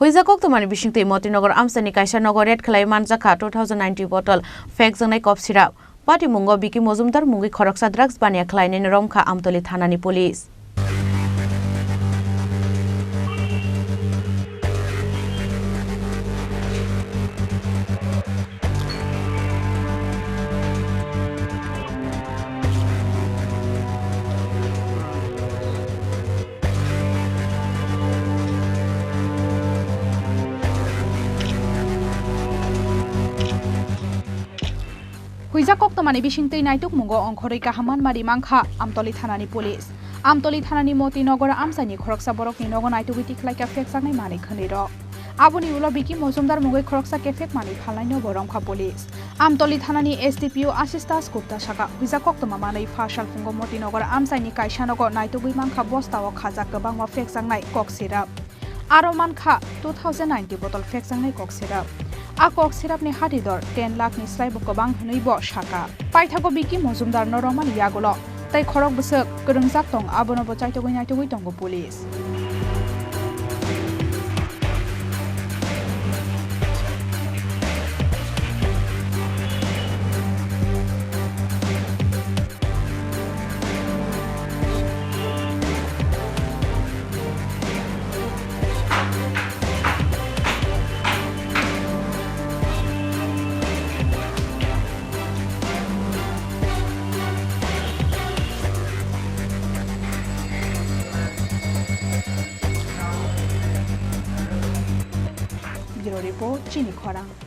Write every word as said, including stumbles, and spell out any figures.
Huijak koktwmani bisingtwi Motinagar amchaini kaisa nogo raid khlai manjakha two thousand ninety bottle phekjaknai cough syrup. Patimungo Biki Mojumdar mungwi khoroksa drugs baniya khlainai romkha Amtoli thanani police. Huijak koktwmani bisingtwi naitukmungo ongkhorwi kaham manmari mankha Amtoli thanani police. Amtoli thanani Moti Nogor amchaini khoroksa borokni nogo naitugwi tikhlaikha phekjaknai manwi khwnwi rok. Aboni ulo Biki Mojumdar mungwi khoroksa kephek manwi phalnaino bo romkha police. Amtoli thanani S D P O Ashish Das Gupta saka, huijak koktwma manwi pha salphungo Moti Nogor amchaini kaisa nogo naitugwi mankha bostao khajak kwbangma phekjaknai kok syrup. Aro mankha two thousand ninety bottle phekjaknai kok syrup. A kok syrupni hati dor ten lakhni slaibo kwbang hwnwi bo saka. Paithago Biki Mojumdarno romani yagulo tei khorok bwswk kwrwngjak tong, abono bo chaitugwi naitugwi tongo police. Bureau Report, Chini Khorang.